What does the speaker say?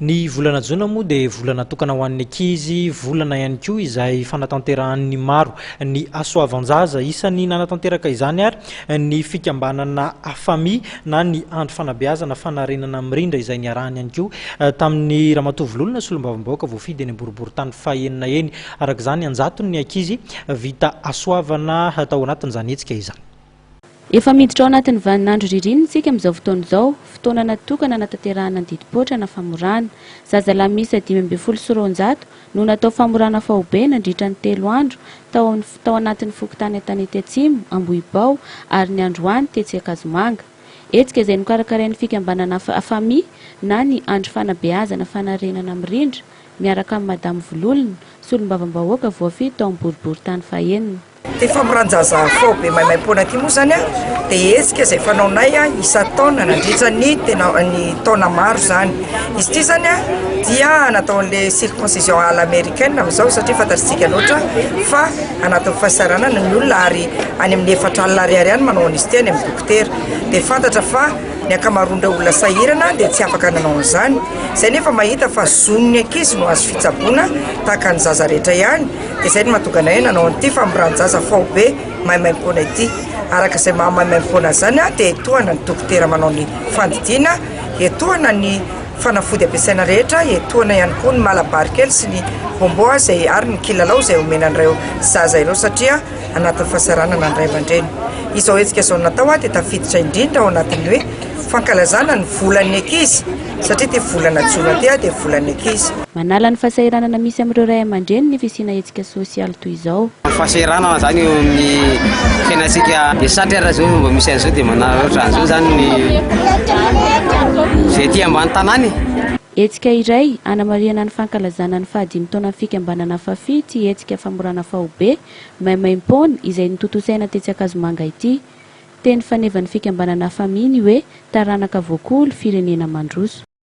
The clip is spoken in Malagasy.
Ny volana jona moa dia volana natokana ho an'ny ankizy, volana ihany koa izay fanatanterahan'ny maro ny hasoavan-jaza. Isan'ny nanatanteraka izany ary ny fikambanana Afami na ny Andry Fanabeazana Fanarenana Mirindra izay niarahany ihany koa tamin'ny Ramatoa Vololona solombavambahoaka voafidy eny Boriborintany fahenina eny. Araka izany, an-jatony ny ankizy vita hasoavana tao anatin'izany hetsika izany. Efa miditra ao anatin'ny vaninandro ririnina isika amin'izao fotoana izao, fotoana natokana hanatanterahana ny didim-poatra na famorana. Zazalahy miisa 215 no natao famorana faobe nandritra ny 3 andro tao amin'ny tao anatin'ny fokontany Antanety Atsimo, Ambohibao ary ny androany tetsy Ankazomanga. Hetsika izay nokarakarain'ny fikambanana Afami na ny Andry Fanabeazana Fanarenana Mirindra miaraka amin'i Madame Vololona, solombavambahoaka voafidy tao amin'ny boriborintany fahenina. Ity famoran-jaza faobe maimaimpoana ity moa izany dia hetsika izay fanaonay isan-taona nandritra ny tena ny taona maro izany. Izy ity izany dia natao an'ilay circoncision à l'américaine amin'izao satria fantatsika loatra fa anatin'ny fahasahiranana ny olona ary any amin'ny 40 ariary any manao an'izy ity any amin'ny dokotera. Dia fantatra fa ny ankamaroan'ireo olona sahirana dia tsy afaka nanao an'izany. Izay nefa mahita fa zon'ny ankizy no azo fitsaboana tahaka ny zaza rehetra ihany. Dia izay no mahatonga anay nanao an'ity famoran-jaza faobe maimaimpoana ity. Araka izay maha maimaimpoana izany dia etohana ny dokotera manao ny fandidiana, etohana ny fanafody ampiasaina rehetra, etohana ihany koa ny malabary kely sy ny bonbon izay ary ny kilalao izay omena an'ireo zaza ireo satria anatin'ny fahasahiranana ny ray aman-dreny. Izao hetsika izao natao dia tafiditra indrindra ao anatin'ny hoe fankalazana ny volan'ny ankizy satria ity volana jona ity dia volan'ny ankizy. Manala ny fahasahiranana misy amin'ireo ray aman-dreny ny fisiana hetsika sosialy toy izao. Fahasahiranana izany eo amin'ny fiainantsika dia satry ary zao mba misy an'izao dia manararaotra an'izao izany ny izay aty ambany tanàna e. Hetsika iray hanamarihana ny fankalazana ny fahadimy taonan'ny fikambanana Afafi ity hetsika famorana faobe maimaimpoana izay notontosaina tetsy Ankazomanga ity. Teny fanevan'ny fikambanana Afami ny hoe taranaka voakolo, firenena mandroso.